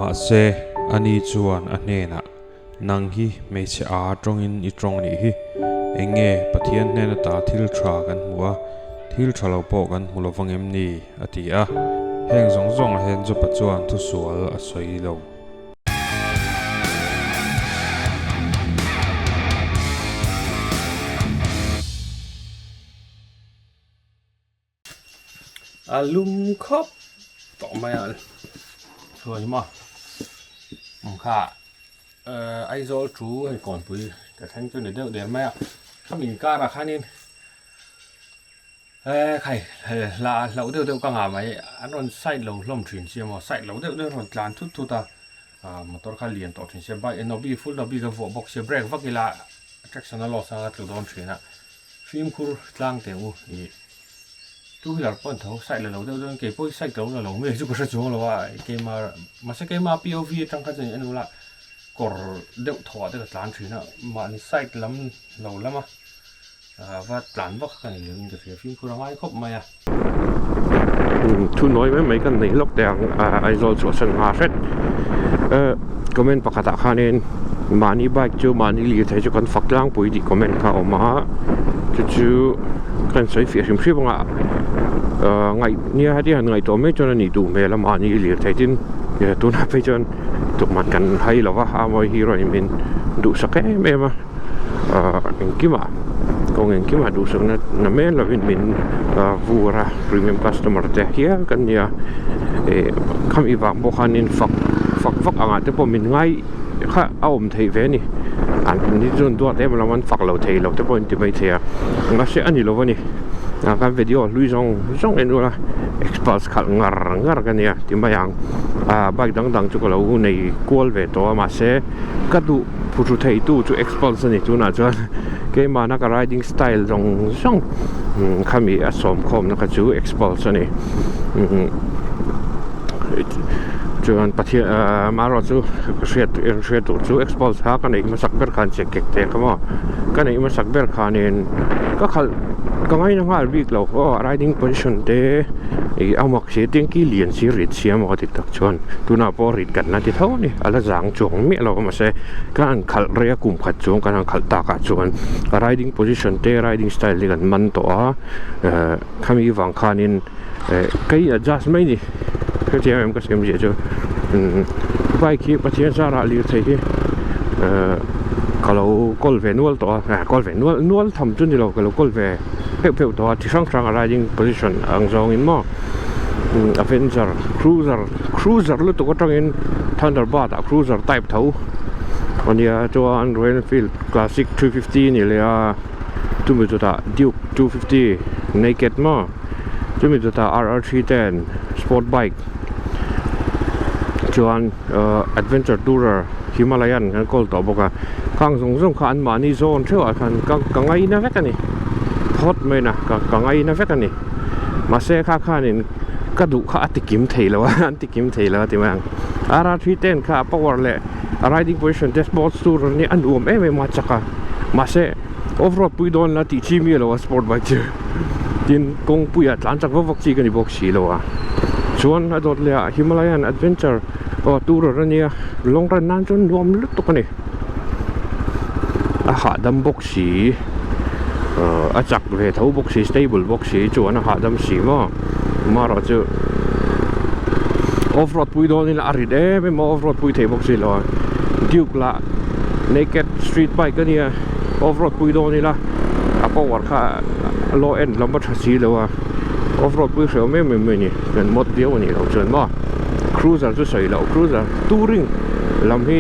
Mahse, ani chuan a hnenah, Nang hi hmeichhe a tawngin i tawng nih hi. Eng nge Pathian hnen ata thil tha kan hmu a, thil tha lo pawh kan hmu lo vang em ni? a ti a. Heng zawng zawngah hian Jopa chuan thusual a sawi lo. A lum khawp tawh mai a chuan maw awm kha ehh Aizawl thu hei kawnpui ka thleng chu ni deuh der mai a khami inkarah khanin ehh khai hla hlauh deuh deuh ka ngah mai an rawn side lo hlawm thin sia maw side lo deuh deuh an rawn tlan thut thut a ah motor kha lian tawh thin sia bike nobi full nobi ka vuah bawk sia brake vak ila traction a loss anga tlu dawn thin a fimkhur tlang teh u ih. Two wheeler pawh an tho side la lo deuh deuh in kei pawh hi side lo la lo nge chu ka hre chuang lo a keima mahse keima POV atang kha chuan en ula kawr deuh thaw ah te ka tlan thin a mahni side lam lo lama va tlan vak kha ka nei lo in ka hria fimkhur a ngai khawp mai a. Thu nawi mai mai kan nei hlawk teh ang Aizawl chhuahsan hma hret comment pakhatah khanin mahni bike chu mahni lirthei chu kan fak tlangpui tih comment kha a awm a chu chu kan sawi fiah hrim hrim anga ahh ngaih nia heti han ngaihtuah mai chuan a nih duh hmel a mahni lirthei tin tunah phei chuan tukman kan hai lo va a mawi hero in min duhsak em em a ahh engkimah kawng engkimah duhsakna na mel lovin min vur a premium customer te hial kan nia ih khami vang pawh khanin fak fak vak angah te pawh min ngai kha a awm theih ve a ni an ni chuan duat em lam an fak lo thei lo te pawh an ti maithei a mahse a ni lo a ni ah kan video hlui zawng zawng en ula experts khalh ngar ngar ka nia ti mai ang ah bike dang dang chu ka lo nei kual ve tawh a mahse ka duh phuthu thei tu chu experts a ni tunah chuan keimahna ka riding style zawng zawng khami a sawm khawmna kha chu experts a ni. Chuan Pathian ahh amaherawhchu ka hriat hriat tur chu expose kha ka neih hmasak ber khan che kek teh kha maw ka neih hmasak ber khanin ka khalh ka ngaina nghal bik lo aw riding position te ih a mak si tin ki lian si rit si a maw ka ti tak chuan tunah pawh rit kan la ti tho a ni a la zang chuang miah lo a mahse ka han khalh rei a kum khat chuang kan han khalh takah chuan riding position te riding style te kan man tawh a ehh khami vang khanin. eh ka in adjust mai ni hetiang em ka siam zia chu umm bike hi Pathian zarah lirthei hi eh ka lo kawl ve nual tawh a eh kawl ve nual nual tham chu ni lo ka lo kawl ve pheuh pheuh tawh a chi hrang hrang a riding position ang zawngin maw umm avenger cruiser cruiser lutuk atangin thunderbird ah cruiser type tho ania chuan royal enfield classic 350 a ni leh a chumi chutah duke 250 naked maw. Chumi chutah RR 310 sport bike chuan ahh adventure tourer Himalayan kan kawl tawh bawk a khang zawng zawng kha an mahni zawn theuh ah khan ka ka ngaina vek a ni phawt mai na ka ka ngaina vek a ni mahse kha khanin ka duh kha a ti kim thei lo a an ti kim thei lo a ti mai ang RR 310 kha a power leh a riding position te sports tourer nia a nuam em em a chak a mahse off road pui dawn la tih chi mi lo a sport bike chu. Tin kawngpuiah tlan chak vak vak chi ka ni bawk si lo a chuan a dawt leh ah Himalayan adventure aw tourer a nia long run nan chuan nuam lutuk a ni a hahdam bawk si ahh a chak ve tho bawk si stable bawk si chuan a hahdam si maw amaherawhchu off road pui dawn ila a rit em em a off road pui thei bawk si lo a duke lah naked street bike a nia off road pui dawn ila a power kha a low end lam a tha si lo a off road pui hreh awm em em mai a ni chuan mod viau a nih loh chuan maw cruiser chu sawi loh cruiser touring lam hi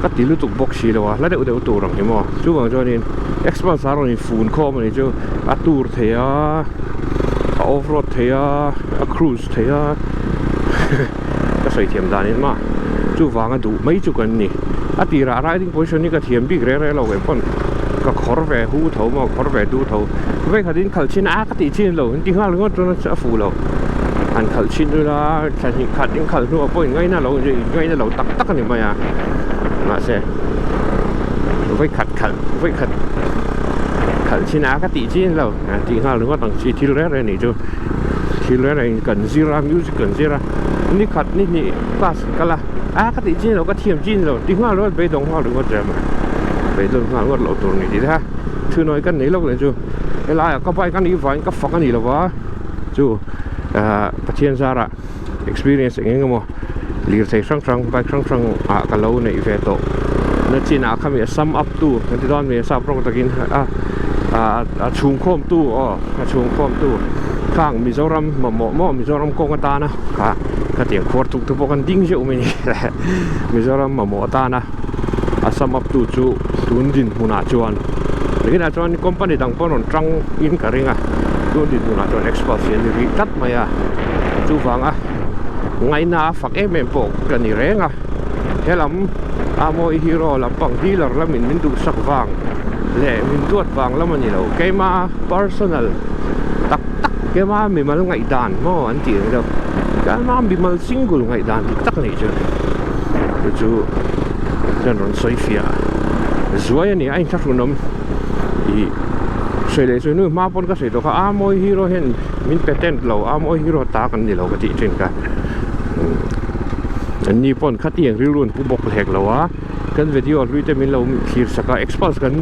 ka ti lutuk bawk si lo a hla deuh deuh tur ang hi maw chuvang chuanin xpulse a rawn in fun khawm a ni chu a tour thei a a off road thei a a cruise thei a ka sawi thiam danin maw chuvanga duh mai chu kan ni a tirah riding position hi ka thiam bik reng reng lo ke pawn ka khawr ve hu tho maw khawr ve du tho vei khat in khalh chin a ka tih chin lo in ti nghal ringawt chuan a fuh lo han khalh chin ula thla hnih khat in khalh hnuah pawh in ngaina lo in ngaina lo tak tak a ni mai a mahse vei khat khalh vei khat khalh chin a ka tih chin lo tih nghal ringawt ang chi thil reng reng nih chu thil reng reng kan zir a music kan zir a. Ni khat ni hnih class ka kal a, a ka tih chin lo ka thiam chin lo ti nghal rual beidawng nghal ringawt rem a, beidawn nghal ngawt loh tur ni tih te kha thunawi kan nei lawk leh chu helaiah ka bike a nih vangin ka fak a ni lova chu ahh Pathian zarah experience eng eng emaw lirthei hrang hrang bike hrang hrang ah ka lo neih ve tawh na chinah khami a sum up tu kan ti dawn mai a sap rawng takin a ah a chhungkhawm tu aw a chhungkhawm tu khang Mizoram mamawh maw Mizoram kawng atana kha khatiang khuar tuk te pawh kan ding zeuh mai a ni Mizoram mamawh atana a sum up tu chu tun dinhmunah chuan tunah chuan company dang pawh rawn tang in ka ring a tun dinhmunah chuan expert hi an ni rih tlat mai a chuvanga ngaihna a fak em em pawh ka ni reng a helam a mawi hero lampang dealer lamin min duhsak vang leh min duat vang lam a ni lo keima personal tak tak keima mimal ngaihdan maw an tih ang deuh keima mimal single ngaihdan dik tak a nih chu chu chu chuan rawn sawi fiah zuai a ni a inthlahrunawm ih sawi leh chu nu hma pawn ka sawi tawh kha a mawi hero hian min patent lo a mawi hero ta kan ni lo ka tih thin kha an ni pawn khatiang rilru an pu bawk hlek lo a kan video hlui te min lo thlir sak a experts kan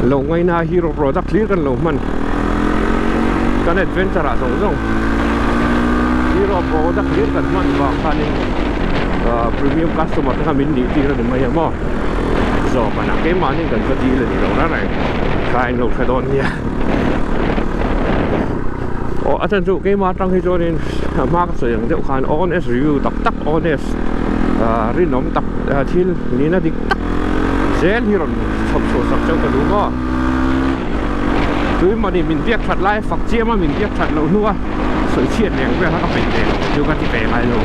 lo ngaina a hero product hlir kan lo hman kan adventure ah zawng zawng hero product hlir kan hman vang khanin ah premium customer te kha min nih tir a ni mai a maw zawk a na keimahni kan va dil a ni lo reng reng kha in lo hre dawn nia. Aw a chan chu keimah atang hi chuanin a hma ka sawi ang deuh khan honest review tak tak honest ah rinawm tak thil nihna dik tak zel hi rawn chhawp chhuah sak chauh ka duh maw tui mahni min biak that lai fak chiam a min biak that loh hnua sawi chhiat reng vel kha ka peih ve lo chu ka ti ve ngai lo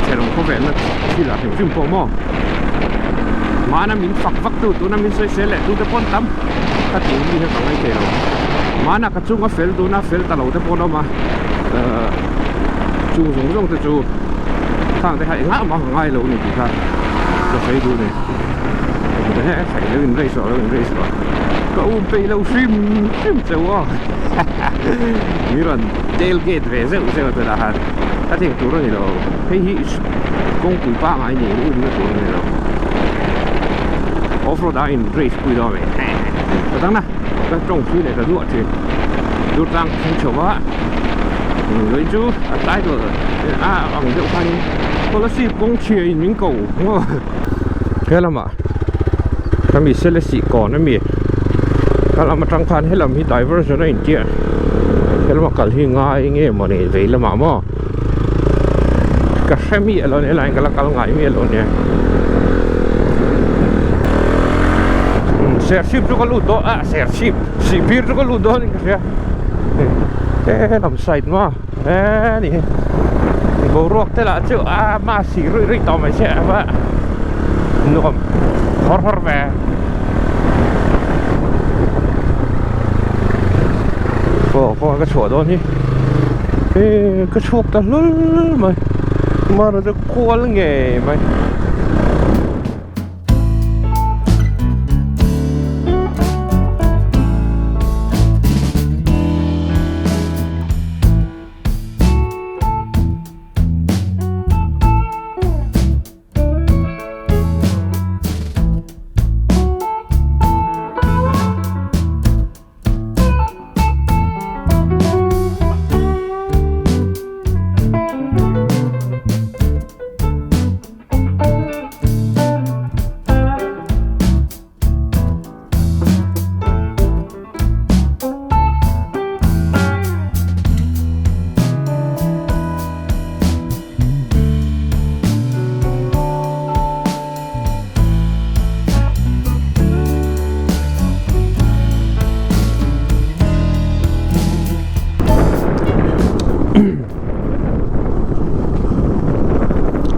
thenawm khawvelna thil ah hrim hrim pawh maw mahna min fak vak tu tuna min sawi sel leh tu te pawn tam. Ka tih mi hian ka ngai thei lo. Mahna ka chung a fel tuna fel ta lo te pawh an awm a, ehh chung zawng zawng te chu khang te kha engah mah ka ngai lo a ni tih kha ka sawi duh a ni. He saih lo in race rawh lo in race rawh ka um peih lo hrim hrim cheu aw mi rawn tailgate ve zeuh zeuh a tunah khan ka thing tur a ni lo hei hi kawngpui pangngai niin um na tur a ni lo off road ah in race pui dawn mai ka dang na ka tawng pui leh ta duah thin dur tlang thleng chho a lawih chu a title a ang deuh khanin scholarship kawng chhia in min ko he lamah khami selesih kawn ami ka lam atang khan helam hi diversion a intia helama kal hi ngai nge mawni vei lamah maw ka hre miah lo a ni helaiah ka la kal ngai miah lo a nia serchhip chu ka lut dawn ah serchhip sihphir chu ka lut dawn in ka hria helam side maw he ni boruak te lah chu a ma sih ruih ruih tawh mai se a nuam hawr hawr ve. Aw kawngah ka chhuah dawn hi eh ka chhuak ta hlawl mai mara chu kual ngei mai.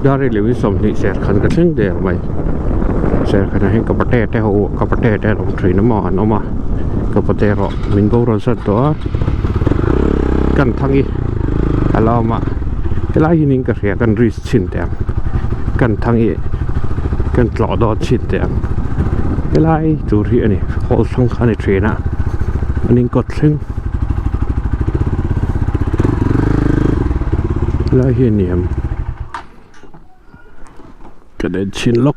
Dar hi leuhin 20 serkhan ka thleng der mai serkhanah hian ka pate te ho ka pate te an awm thin a maw an awm a ka pate erawh min boral san tawh a kan thang hi a la awm a helai hi ning ka hria kan risk chhin teh ang kan thang hi kan tlawh dawn chhin teh ang helai tur hi a ni hall thleng kha a ni thin a an inkawt thleng. Helai hi a ni em ka den chhin lawk.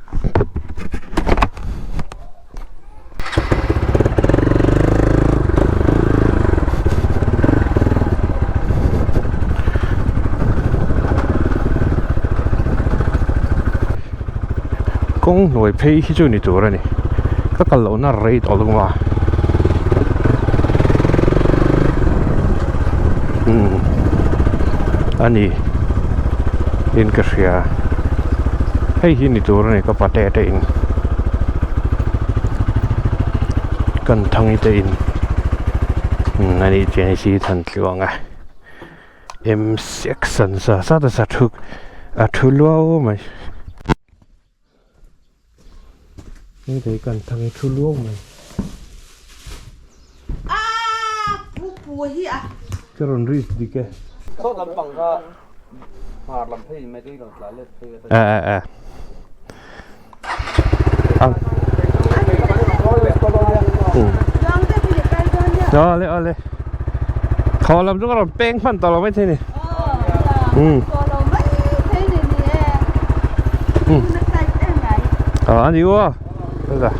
Kawng hnuai phei hi chu ni tur a ni ka kal lohna rei tawh lutuk a umm a ni in ka hria hei hi ni tur a ni ka pate te in kan thangi te in umm a nih chian hi than tluang a. M section sa sa ta sa thu a thu luau mai hei thei kan thang hi thu luau mai a pu pu hi a ka rawn risk dik e saw lampang kha hmar lam phei mai te rawn tla let phei a a a Awle awle Thaw lam chu ka rawn peng hman tawh lo mai thei ni Um Ờ anh yêu à Đây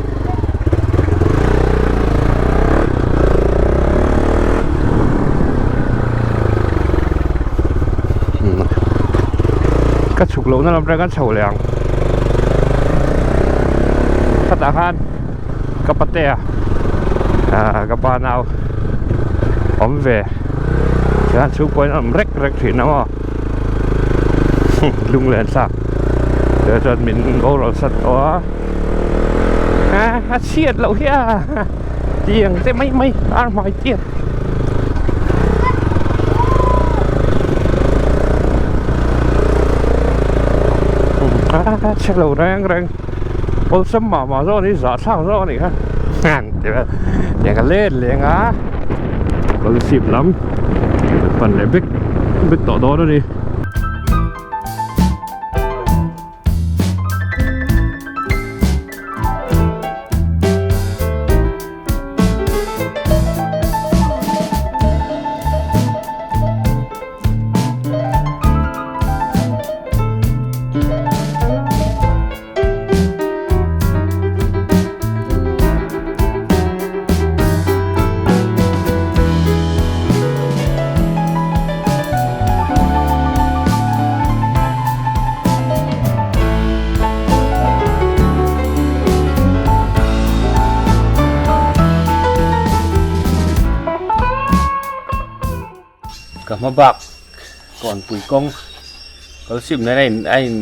Ka chhuk lohna lam atang khan chho leh ang khatah khan ka patea ah ka pa nau awm ve chuan chhungkaw in a awm rek rek thin a maw lunglen thlak tah chuan min boral sat tawh a ah a chhiat loh hi a tiang te mai mai ar hmai tiat. Chhe lo reng reng awlsam mah mah zawk a ni zah thlak zawk a nih kha tih vel tiang ka let leng a kawlchhip lam kan pan leh bik bik tawh dawn a ni. Ka hma bak kawnpui kawng kawlsip nen a in a in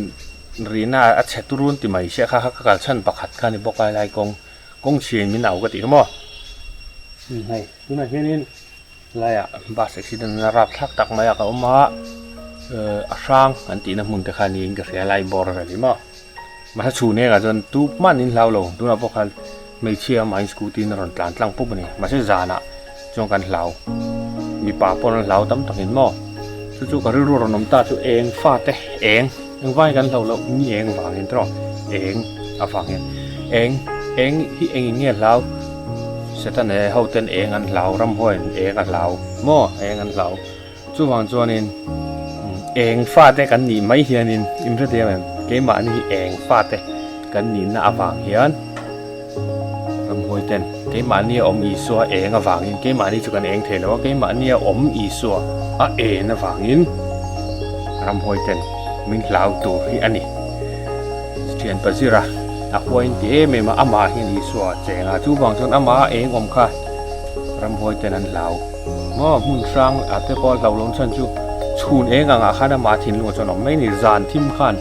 rihna a chhe turun ti mai sia kha kha ka kal chhan pakhat kha a ni bawk a helai kawng kawng chhiain min au ka tih kha maw hei tunah hianin laiah bus accident a rapthlak tak mai a ka awm a a hrang an tihna hmun te kha niin ka hria lai bawr vel hi maw mahse chhun engah chuan tu hman in hlau lo tunah pawh khan hmeichhia amah in scooty in a rawn tlan tlang pup a ni mahse zanah chuan kan hlau mipa pawh an hlau tam takin maw chu chu ka rilru rawn awm ta chu eng fate eng engvangin kan hlau loh ni eng vangin tawh eng avangin eng eng hi engin nge hlau. Satan e ho ten eng an hlau, ramhuaiin eng a hlau maw eng an hlau. Chuvang chuanin eng fate kan nih mai hianin in hre thiam em? Keimahni hi eng fate kan nihna avang hian ramhuai ten keimahni a awm Isua eng avangin keimahni chu kan eng thei lo a, keimahni a awm Isua a en avangin ramhuai ten min hlau tur hi a ni. Thian Pazira a huain ti em em a, amah hian Isua a cheng a, chuvang chuan amah a eng awm kha ramhuai ten an hlau maw, hmun hrang ah te pawh a hlau lo chhan chu chhun eng ang ah khan amah thinlung ah chuan awm mai a ni, zan thim khan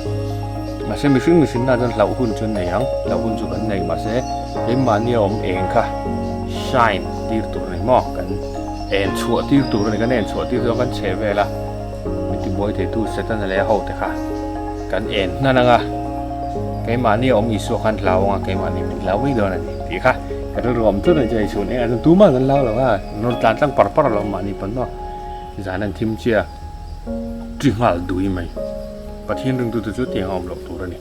mahse mihring mihring na chuan hlauh hun chu an nei ang, hlauh hun chu kan nei mahse keimahni a awm eng kha shine tir tur a ni maw, kan en chhuah tir tur a ni, kan en chhuah tir chuan kan chheh vel a. Min tibuai theitu Setana leh a hote kha kan en hnan ang a, keimahni a awm Isua khan hlau ang a, keimahni min hlau mai dawn a ni tih kha ka rilru awm tlat a ni chu hei chhun engah chuan tumah kan hlau lo a, rawn tlan tlang par par lo mahni pawn maw zan an thim chia ṭi nghal dui mai. Pathian ringtute chu tiang a awm loh tur a ni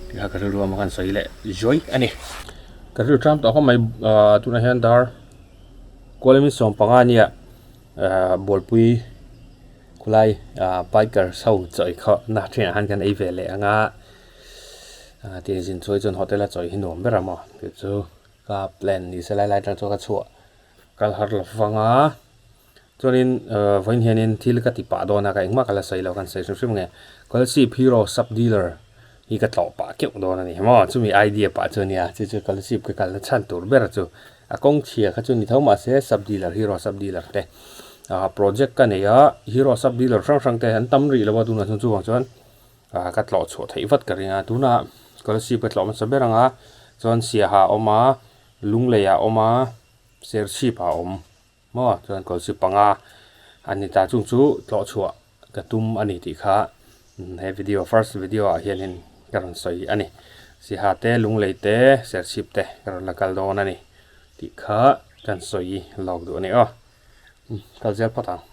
tih kha ka rilru awm a khan sawi leh zuai a ni. Ka rilru ṭam tawh khawp mai tunah hian dar kualemi 15 nia. Bualpui Khulai bikers ho chaw ei khaw na thinah khan kan ei ve leh ang a, tin zin chuai chuan hotel a chaw ei hi nuam ber a maw tih chu ka plan ni se lai lai atang chuan ka chhuah kal har lo vang a chuanin vawiin hianin thil ka ti pah dawn a ka engmah ka la sawi lo kan sawi hrim hrim nge Kolasib Hero sub dealer hi ka tlawh pah keuh dawn a ni maw chumi idea pah chu a nia chu chu Kolasib ka kalna chhan tur ber chu a kawng chhia kha chu ni tho mahse sub dealer Hero sub dealer te ah project ka nei a Hero sub dealer hrang hrang te an tam rih lo a tunah chuan chuvang chuan ah ka tlawh chhuah theih vat ka ring a tunah Kolasib ka tlawh hmasa ber ang a chuan Siaha a awm a Lunglei ah a awm a Serchhip ah a awm. Maw chuan kawlchhip panga a ni ta chung chu tlawh chhuah ka tum a ni tih kha he video first video ah hianin ka rawn sawi a ni. Siha te Lunglei te Serchhip te ka rawn la kal dawn a ni tih kha kan sawi lawk duh a ni aw. Kal zel phawt ang.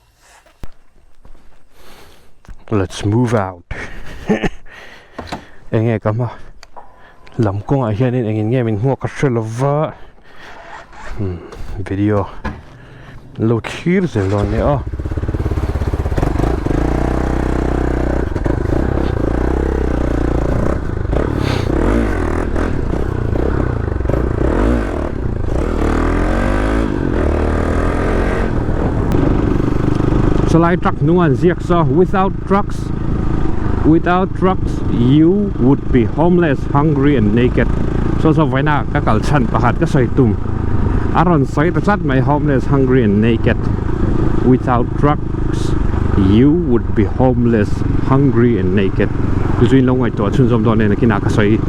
Let's move out enge ka hma lam kawngah hianin engin nge min hmuak ka hre lova video lo thlir zel dawn nia aw. Chulai truck hnung an ziak saw without trucks without trucks you would be homeless hungry and naked saw saw vawiina ka kal chhan pakhat ka sawi tum a rawn sawi ta tlat mai homeless hungry and naked without trucks you would be homeless hungry and naked chu chu in lo ngaihtuah chhunzawm dawn nen nakinah ka sawi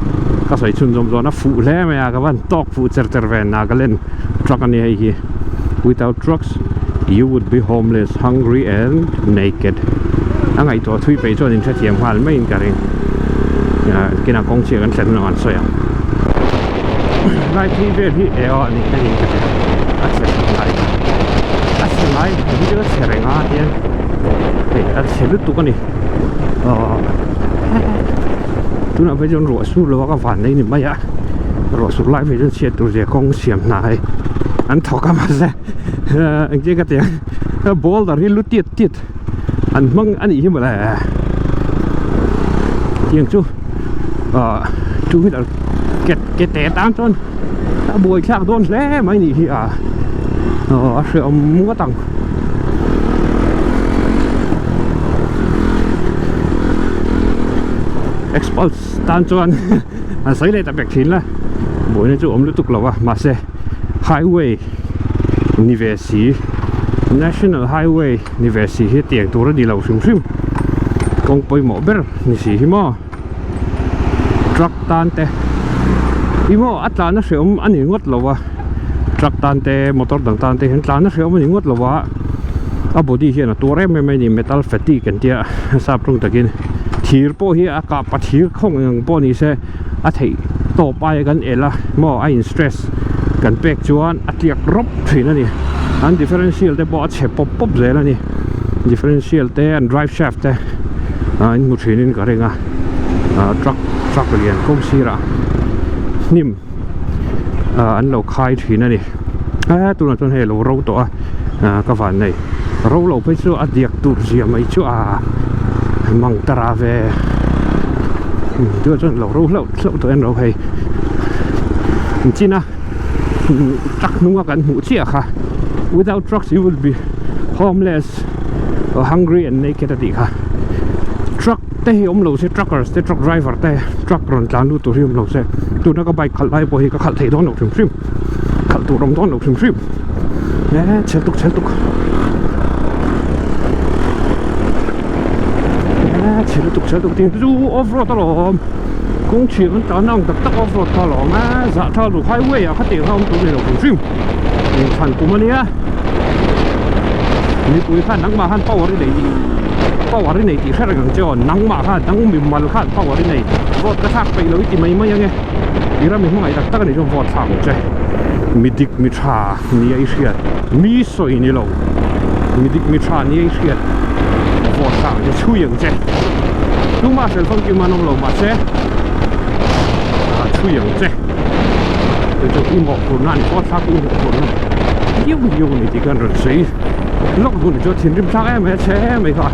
ka sawi chhunzawm dawn a fuh hle mai a ka van tawk fuh cher cher ve Nagaland truck a ni hei hi without trucks you would be homeless hungry and naked a ngaihtuah thui peih chuan in hrethiam nghal maiin ka ring nakinah kawng chhiah kan thlen hunah kan sawi ang lai phei vel hi eh aw a ni a ni ka ti a chhe lai a chhe lai hi chu a chhe reng a tiang hei a chhe lutuk a ni aw tunah phei chuan ruah sur lo a ka van nei ni mai a ruah sur lai phei chuan chhiat tur zia kawng siam hna hei an thawk a mahse engtin ka ti ang boulder hi lu tiat tiat an hmang a nih hi mawle tiang chu ah two wheeler ke ke te tan chuan a buai thlak dawn hle mai nih hi a aw a hreawm ngawt ang. Expulse tan chuan an sawi leh ta pek thin la buaina chu awm lutuk lo a mahse highway ni ve si national highway ni ve si hi tiang tur a ni lo hrim hrim kawng pawimawh ber ni si hi maw truck tan te ih maw a tlan a hreawm a ni ngawt lo a truck tan te motor dang tan te hian tlan a hreawm a ni ngawt lo a a body hian a tuar em em a ni metal fatigue an tia sap tawng takin thir pawh hi a kah pa thir khawng eng pawh ni se a theih tawp aia kan el a maw a in stress kan pek chuan a tliak rawp thin a ni an differential te pawh a chhe pawp pawp zel a ni differential te an drive shaft te ah in hmu thin in ka ring a ah truck truck lian kawng sirah hnim ah an lo khai thin a ni eh tunah chuan hei a lo ro tawh a ah ka van nei ro lo phei chu a diak tur zia mai chu a mang tara ve tunah chuan a lo ro hlauh hlauh tawh en ro hei china truck hnunga kan hmuh chiah kha without trucks you will be homeless or hungry and naked a tih kha truck te hi awm lo se truckers te truck driver te truck rawn tlan lut tur hi awm lo se tuna ka bike khalh lai pawh hi ka khalh thei dawn lo hrim hrim khalh tur awm dawn lo hrim hrim eh chhel tuk chhel tuk eh chhel tuk chhel tuk tin chu off road alawm kawng chhiah kan tlan ang tak tak off road kha alawm a zah tha lu highway ah khatiang kha awm tur ni lo hrim hrim inthlan kum ania mipui khan nangmah khan power i nei tih power i nei tih hre reng ang che aw nangmah khan nang mimal khan power i nei vote ka thlak peih lo i ti mai mai ange i ram i hmangaih tak tak a nih chuan vote thlak ang che mi dik mi tha nia i hriat mi sawi ni lo mi dik mi tha nia i hriat vote thlak ang che chhui ang che tumah hrel famkim an awm lo mahse chhui ang che. Chu chu i mawhphurhna a ni fawt thlak i mawhphurhna viau viau a ni tih khan rawn sawi. Lawk dun chu thinrim thlak em mai a chhe em mai kha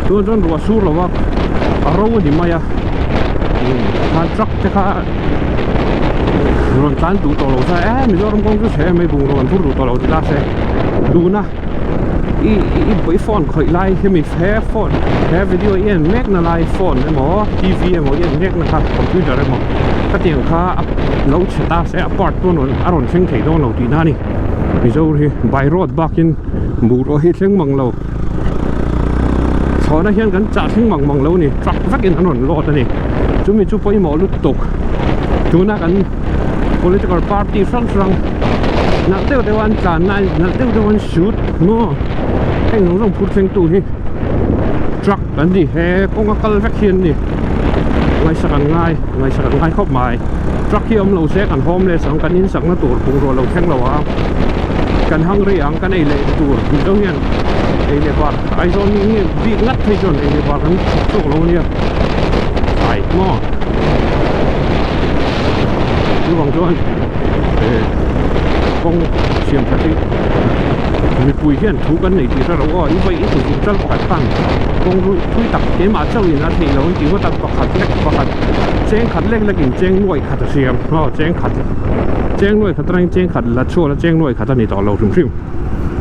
chuan chuan ruah sur lo a a ro a ni mai a khan truck te kha rawn tlan duh tawh lo sa e Mizoram kawng chu chhe em mai bungraw an phur duh tawh lo ti ta se tuna i i phone khawih lai hemi he phone he video i en mek na lai phone emaw T_V emaw i en mek na kha computer emaw khatiang kha lo chhe ta se a part pawn a rawn thleng thei dawn lo tihna a ni. Mizo hi by road bakin bungraw hi thleng mang lo chhawna hian kan chah thleng mang mang lo a ni truck vekin an rawn load a ni chumi chu pawimawh lutuk tuna kan political party hrang hrang nalh deuh deuh a an tlanna nalh deuh deuh a an shoot maw heng zawng zawng phur thleng tu hi truck an ni he kawnga kal vek hi an ni ngaihsak an ngai ngaihsak an ngai khawp mai. Truck hi awm lo se kan homeless ang kan insakna tur bungraw lo thleng lo ang kan hungry ang kan ei leh tur Mizo hian ei leh bar Aizawl mi nge bik ngat phei chuan ei leh bar kan chhuk chhuak lo ania ai maw chuvang chuan eh kawng siam that hi mipui hian thu kan nei tih hre lo aw i vawi i tuzuk chal pakhat khan kawng thui tak keimah chauhin a theih loh an tih ngawt a pakhat lek pakhat cheng khat lek lek in cheng nuai khat a siam aw cheng khat cheng nuai khat atangin cheng khat la chhuak a cheng nuai khat a ni tawh lo hrim hrim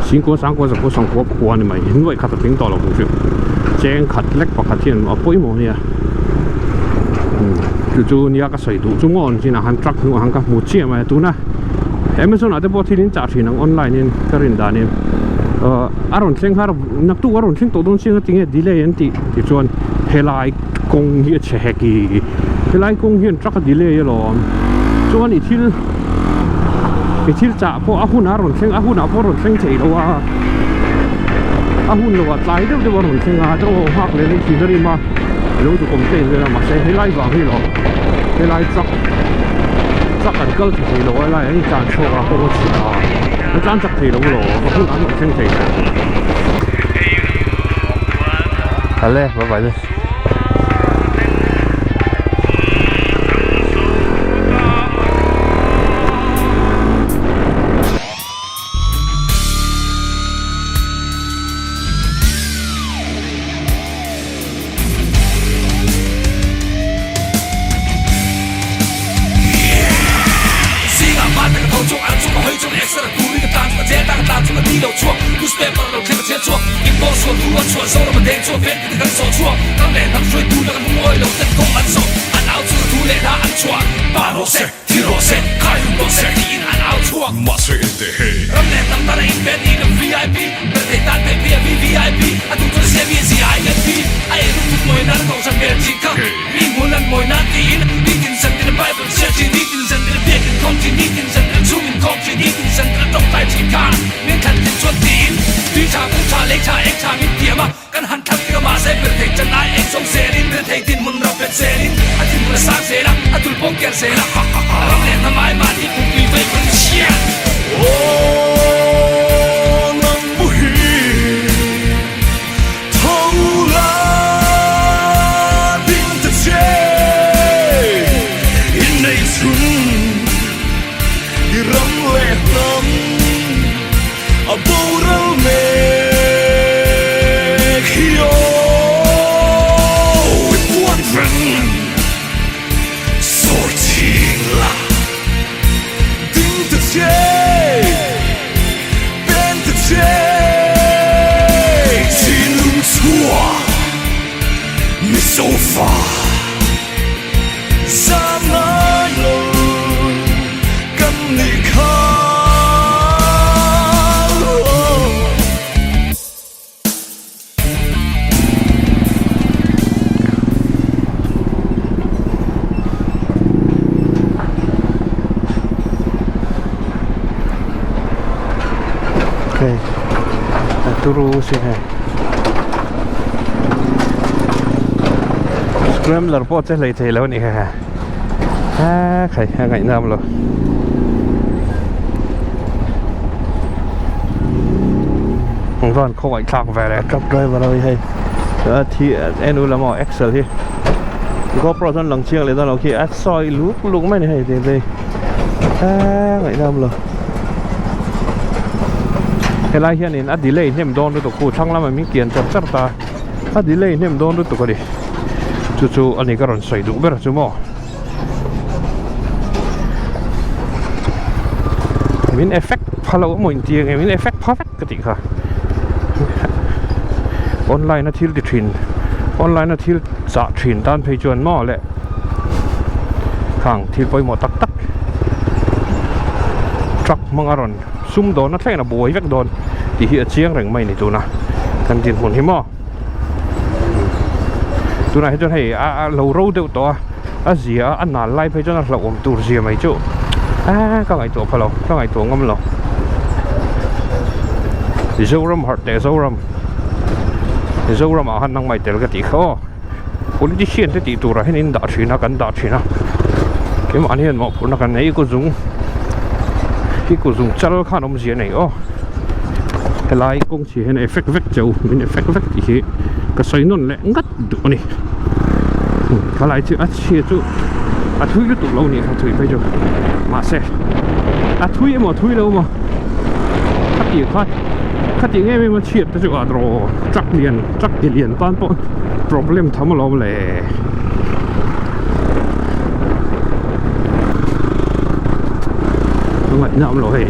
singkua sangkua zakua sangkua pakua a ni mai nuai khat a tling tawh lo hrim hrim cheng khat lek pakhat hian a pawimawh a nia chu chu nia ka sawi duh chu maw an chinah khan truck hnuah khan ka hmu chiah mai a tuna Amazon ah te pawh thil in chah thin ang online in ka rin danin ahh a rawn thleng har naktuk a rawn thleng tawh dawn chiang a tinge delay an tih tichuan helai kawng hi a chhe hek i helai kawng hian truck a delay alawm chuan i thil i thil chah pawh a hunah a rawn thleng a hunah pawh a rawn thleng thei lo a a hun lo ah tlai deuh deuh a rawn thleng a chuan aw nghak leh leh thin a rim a lo duh complain vel a mahse helai vang hi lawm helai truck truck an kal thei lo a helai an intlan chhuak a kawng a chhia a an tlan chak thei lo alawm a hunah an rawn thleng thei lo. Hale bye bye le. Hei a turu si hei Scrambler pawh che hlei thei lo a ni kha kha a khai a ngaihnam lo. Ang chuan khawngaih thlak ve leh truck driver ho hi hei a thi en ula maw axle hi GoPro chuan lang chiang leh dawn lo khi a sawi luk luk mai a ni hei tih te hi a ngaihnam lo. Helai hianin a delay hnem dawn lutuk khu thlang lamah min kian char char ta a delay hnem dawn lutuk a ni. Chu chu a ni ka rawn sawi duh ber chu maw. Min effect pha lo emaw inti ange min effect pha vek ka tih kha. Online a thil ti thin online a thil chah thin tan phei chuan maw le khang thil pawimawh tak tak truck hmang a rawn sum dawn a thleng a buai vek dawn tih hi a chiang reng mai a ni tuna kan dinhmun hi maw tunah hi chuan hei a lo ro deuh tawh a a zia a a nal lai phei chuan a hlauhawm tur zia mai chu eee ka ngaihtuah pha lo ka ngaihtuah ngam lo Zoram harh teh Zoram Zoram ah khan nangmah i tel ka tih kha aw politician te tih turah hian in dah thin a kan dah thin a keimahni hian mawhphurhna kan nei i kuzung i kuzung chal khan awmzia a nei aw helai kawng chhia hian effect vek cheu min effect vek tih hi ka sawi nawn leh ngat duh a ni khalai chu a chhia chu a thui lutuk lo nih kha thui phei chu mahse a thui emaw thui lo emaw khatih kha khatih em em a chhiat te chu a draw truck lian truck ti lian tan pawh problem tham alawm le a ngaihna awm lo hei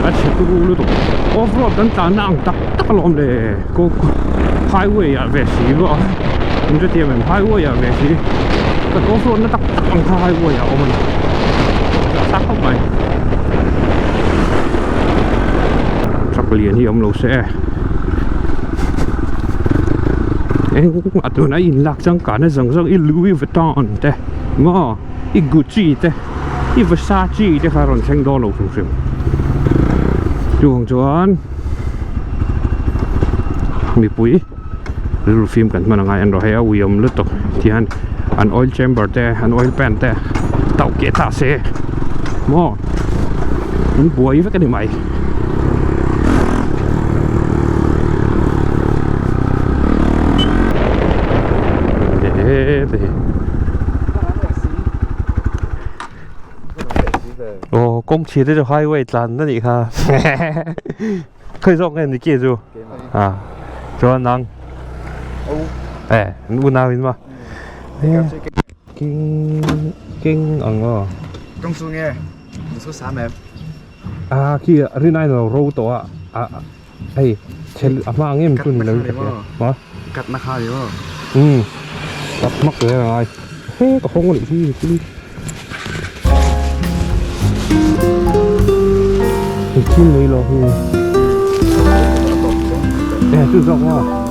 a chhe turu lutuk off road kan tlanna ang tak tak alawm le ko highway ah ve si bawk a in hrethiam em highway ah ve si kan off road na tak tak ang kha highway ah a awm a ni a khawp mai truck lian hi awm lo se eng a tuna in lak changkan a zawng zawng i Louis Vuitton te maw i Gucci te i Versace te kha rawn thleng dawn lo hrim hrim chuvang chuan mipui rilru fim kan hman angai an rawh hei a ui awm lutuk tihian an oil chamber te an oil pan te tauh keh ta se maw an buai vek a ni mai. Aw kawng chhia te chu highway tlan na nih kha khawi zawk nge ni ke chu a chuan nang e an unau in ma king king ang aw Trong chu nge số sáng em a khi rin ai lo ro tawh a a hei chhe a hma ang em chu ni lo in ka hria ma cắt na kha đi um cắt mắc rồi ai he ka hawng a nih hi Thil nei lo hi e chu zawk maw.